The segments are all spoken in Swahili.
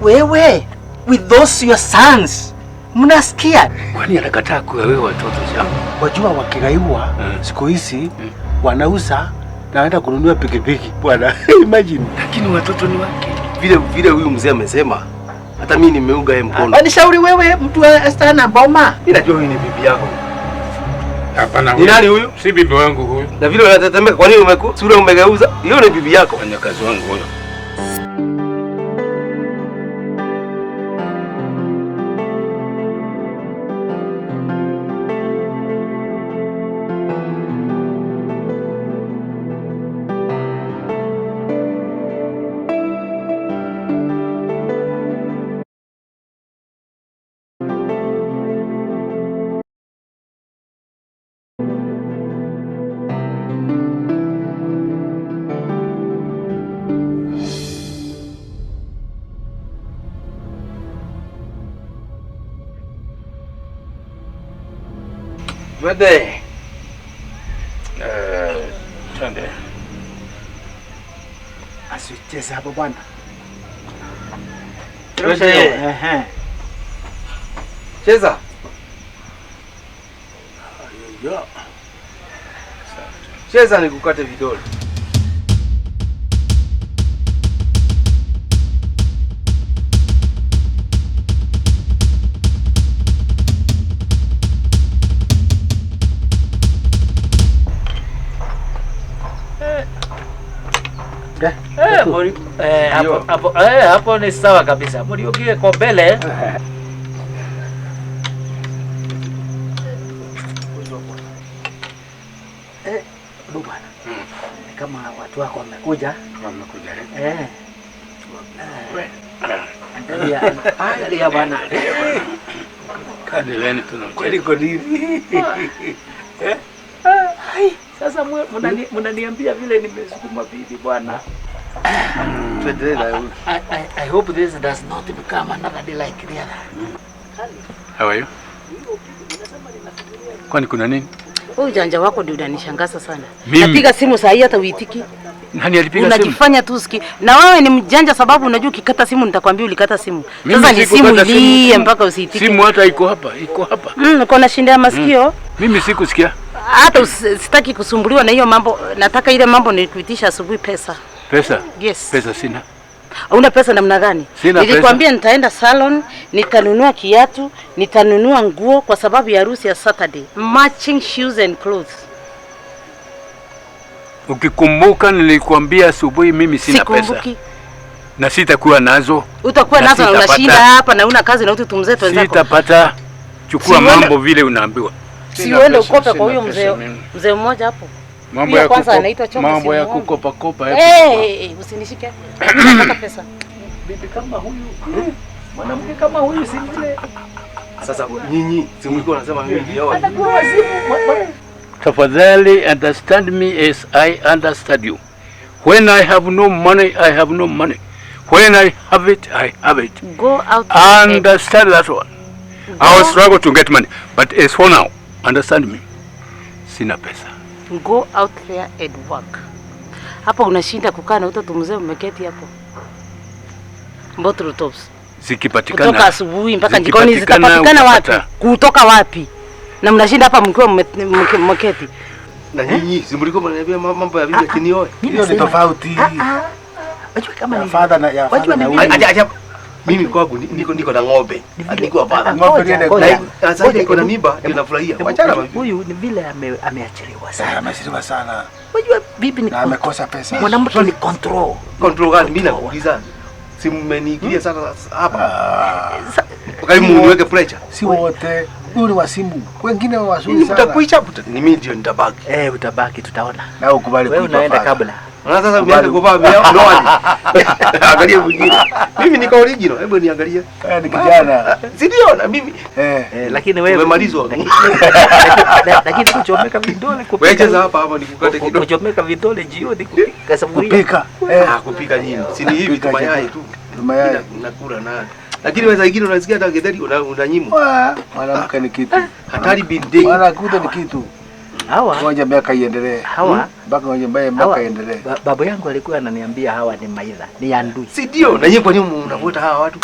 Wewe with those your sons. Mnasikia? Kwani anakataa kugawiwa watoto shamba? Wajua wakigaiwa siku hizi wanauza na wanaenda kununua pikipiki bwana. Imagine. Lakini watoto ni wake. Vile vile huyu mzee amesema, hata mimi nimeunga yeye mkono. Wanishauri wewe mtu astana boma. Mimi najua huyu ni bibi yako. Hapana. Ni nani huyu? Si bibi wangu huyu. Na vile unatetemeka, kwa nini sura umegeuza? Hiyo ni bibi yako. Fanya kazi wangu huyo. Twende. Twende. Asicheze hapo bwana. Twende. Cheza. Cheza nikukate vidole. Hapo ni sawa kabisa. Muriuki kwa mbele. Bwana. Kama watu wako wamekuja. Wamekuja. Angalia bwana. Kadeleni tunamcheza. Kweli kwa nini? Sasa mnaniambia vile nimesukuma bibi bwana. I hope this does not become another day like the other. How are you? Kwani kuna nini? Wewe ujanja wako ndio unanishangaza sana. Mimi? Napiga simu saa hii hata uitiki. Nani alipiga simu? Unajifanya tu usiki. Na wewe ni mjanja sababu unajua ukikata simu nitakwambia ulikata simu. Mimi Sasa ni simu sikukata ilie mpaka usiitike. Simu hata iko hapa, iko hapa. Uko na shinda ya masikio. Mimi sikusikia. Hata sitaki kusumbuliwa na hiyo mambo. Nataka ile mambo nilikuitisha asubuhi pesa. Pesa? Yes. Pesa sina. Una pesa namna gani? Sina pesa. Nilikwambia nitaenda salon, nitanunua kiatu, nitanunua nguo kwa sababu ya harusi ya Saturday. Matching shoes and clothes. Ukikumbuka nilikwambia asubuhi mimi sina pesa. Sikumbuki. Na sitakuwa nazo. Utakuwa nazo na unashinda hapa na una kazi na utu tumzee wenzako. Sitapata. Chukua mambo vile unaambiwa. Si uende ukope kwa huyo mzee mmoja hapo. Mambo ya kwanza anaitwa Chombo. Mambo ya kukopa kopa. Usinishike. Nataka pesa. Bibi kama huyu, mwanamke kama huyu si vile. Sasa nyinyi si mlikuwa unasema mimi ndio. Atakuwa wazimu. Tafadhali understand me as I understand you. When I have no money, I have no money. When I have it, I have it. Go out. Understand that one. I will struggle to get money. But as for now, understand me. Sina pesa. Go out there and work. Hapa unashinda kukaa na utoto mzee umeketi hapo. Bottle tops. Zikipatikana. Kutoka asubuhi mpaka jikoni zitapatikana wapi? Kutoka wapi? Na mnashinda hapa mkiwa mmeketi. Na nyinyi si mlikuwa mnaniambia mambo ya bibi akinioe. Hiyo ni tofauti. Wajua kama ni father na ya father na huyu. Acha mimi kwangu niko na ng'ombe. Niko father. Ng'ombe. Sasa niko na mimba ndio nafurahia. Wachana bibi. Huyu ni vile ameachiliwa sana. Ameachiliwa sana. Wajua bibi ni amekosa pesa. Mwanamke ni control. Control gani? Mimi nakuuliza. Si mmeniingilia sana hapa. Karibu muniweke pressure. Si wote. Huyu ni wasimu. Wengine wazuri sana. Mtakuicha ni mimi ndio nitabaki. Utabaki tutaona. Na ukubali kuitwa. Wewe unaenda kabla. Sasa umeanza kuvaa ndoani. Angalia mwingine. Mimi niko original. Hebu niangalie. Ni kijana. Si ndio na mimi. Lakini wewe umemalizwa. Lakini kuchomeka vidole kupika. Wewe cheza hapa hapa nikukate kidogo. Kuchomeka vidole jioni kupika sababu kupika. Kupika nini? Si ni hivi tu mayai tu. Mayai. Nakula na. Lakini wewe zingine unasikia hata getheri unanyimwa. Mwanamke ni kitu. Hatari bindi. Mwanamke ni kitu. Hawa Ngoja miaka iendelee. Hawa Mpaka ngoja miaka iendelee. Babu yangu alikuwa ananiambia hawa ni maidha, ni andui. Si ndio? Na nyinyi kwa nini mnavuta hawa watu?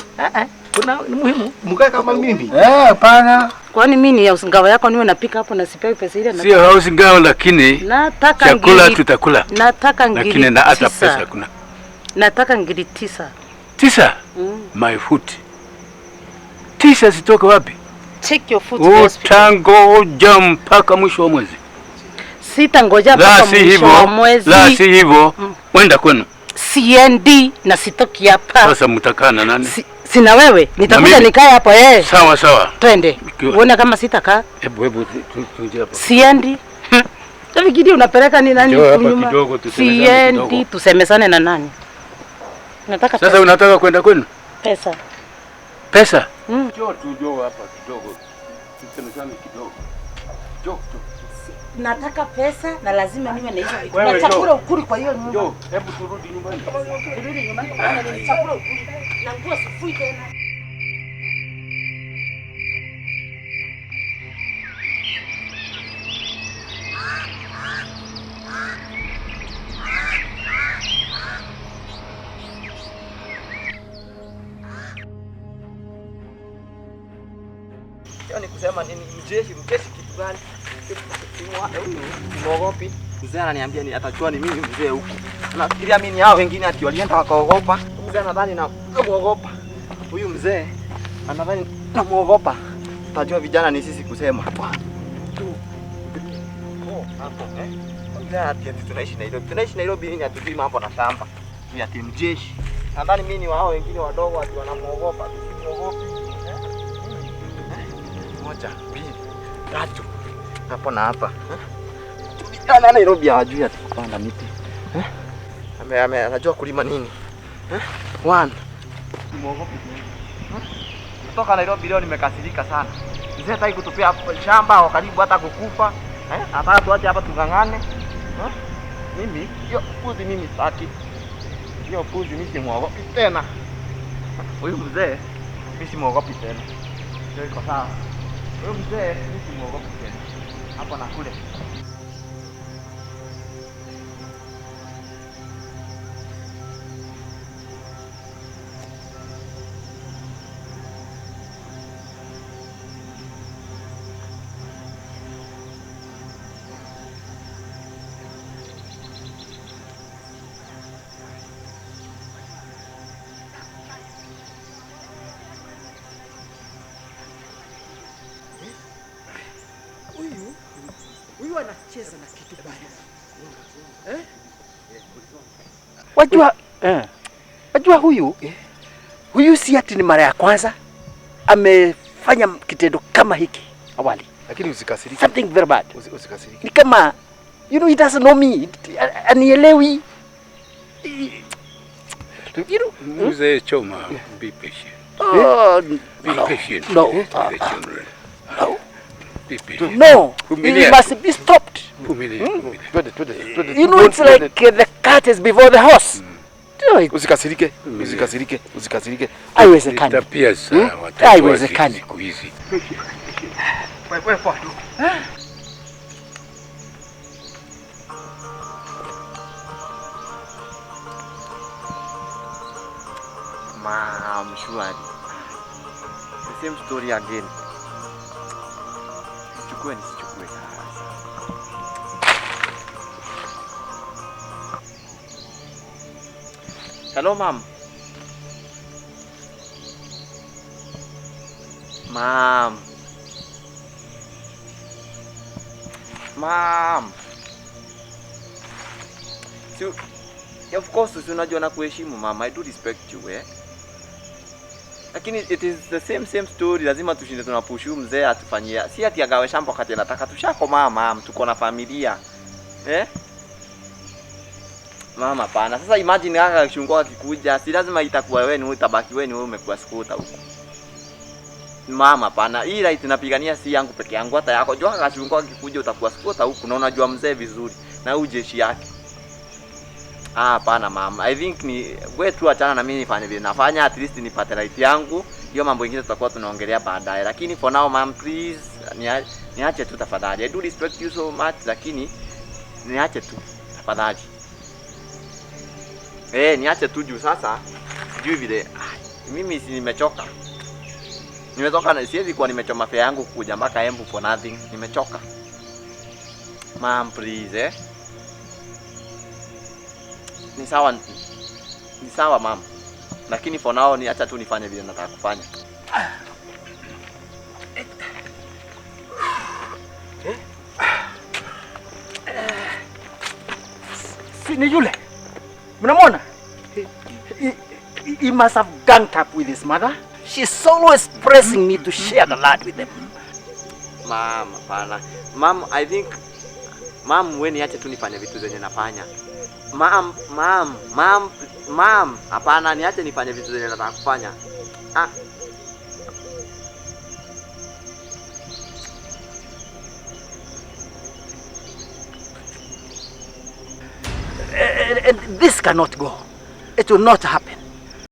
Kuna ni muhimu. Mkae kama mimi. Hapana. Kwani mimi ni ngawa yako niwe napika hapo na sipewi pesa ile na Sio house girl, lakini nataka chakula ngiri, tutakula. nataka ngiri Lakini na hata tisa. pesa kuna. Nataka ngiri 9. 9? My foot. 9 zitoke wapi? Take your foot to hospital. Utangoja mpaka mwisho wa mwezi. Sitangoja mpaka mwisho wa mwezi. La si hivyo, wenda kwenu. Siendi na sitoki hapa. Sasa mtakaa na nani? Sina wewe, nitakuja nikae hapo eh. Sawa sawa. Twende. Uone kama sitakaa. Hebu tuje hapa. Siendi. Nafikiri unapeleka ni nani Njoo hapa nyuma? kidogo tusemezane kidogo. Siendi, tusemezane na nani? Nataka Sasa pesa. Unataka kwenda kwenu? Pesa. Pesa? Njoo tu hapa kidogo. Tusemezane kidogo. Njoo. Nataka pesa na lazima niwe na hizo vitu. Na chakula ukuli kwa hiyo nyumba. Njoo, hebu turudi nyumbani. Turudi nyumbani kwa maana ni chakula ukuli. Na nguo sifui tena. Ni kusema nini mjeshi kitu gani? Muogopi. Mzee ananiambia ni atajua ni mimi mzee huku. Anafikiria mimi ni hao wengine ati walienda wakaogopa. Mzee anadhani na muogopa. Huyu mzee anadhani namuogopa. Utajua vijana ni sisi kusema. 1 2 3 4 hapo eh. Mzee ati tunaishi Nairobi. Tunaishi Nairobi nini hatujui mambo na shamba. Ni ati mjeshi. Nadhani mimi ni wao wengine wadogo ati wanamuogopa. Simuogopi. 1 2 3 hapo na hapa. Vijana Nairobi hawajui ati kupanda miti. Ame anajua kulima nini? 1. Muogopi. Kutoka Nairobi leo nimekasirika sana. Mzee hataki kutupia shamba au karibu hata kukufa. Anataka tuache hapa tungangane. Mimi hiyo puzi mimi sitaki. Hiyo puzi mimi simuogopi tena. Huyu mzee mimi simuogopi tena. Ndio iko sawa. Huyu mzee mimi simuogopi tena. Hapo na kule. Huyu anacheza na kitu baya. Wajua, wajua huyu si ati ni mara ya kwanza amefanya kitendo kama hiki awali. Lakini usikasirike. Something very bad. Usikasirike. Ni kama you know he doesn't know me. Anielewi. You know, Mzee Choma, be patient. Oh, Be patient. No. No. Be patient. No, it must be stopped. You know, it's like the cat is before the horse. Usikasirike, usikasirike, usikasirike. Haiwezekani. Tabia za watoto Haiwezekani. siku hizi. Wewe poa tu. Mom, surely. The same story again. Nichukue nisichukue. Hello, mom. Mom. Mom. So, of course, si unajua na kuheshimu mama. I do respect you, eh? Lakini it is the same story. Lazima tushinde tunapushu mzee atufanyia. Si ati agawe shamba wakati anataka. Tushakomaa mama, tuko na familia. Eh? Mama pana. Sasa imagine kaka kishungwa akikuja, si lazima itakuwa wewe ni utabaki wewe ni wewe umekuwa skuta huko. Mama pana. Hii right napigania si yangu peke yangu hata yako. Jua kaka kishungwa akikuja utakuwa skuta huko na unajua mzee vizuri na huyu jeshi yake. Ah, hapana mama. I think ni wewe tu achana na mimi nifanye vile nafanya, at least nipate life yangu. Hiyo mambo ingine tutakuwa tunaongelea baadaye. Lakini for now ma'am, please niache tu tafadhali. I do respect you so much, lakini niache tu tafadhali. Eh, niache tu juu sasa sijui vile mimi si nimechoka. Nimetoka na siwezi kuwa nimechoma fare yangu kuja mpaka Embu for nothing. Nimechoka. Ma'am, please eh. Ni sawa, ni sawa ma'am. Lakini for now ni acha tu nifanye vile nataka kufanya. Si ni yule. Mnamwona? He must have ganged up with his mother. She's always pressing me to share the land with them. Ma'am, hapana. Ma'am, I think ma'am, wewe niache tu nifanye vitu zenye nafanya. Ma'am, ma'am, ma'am, ma'am, hapana, niache nifanye vitu zenye nataka kufanya. Ah. And this cannot go. It will not happen.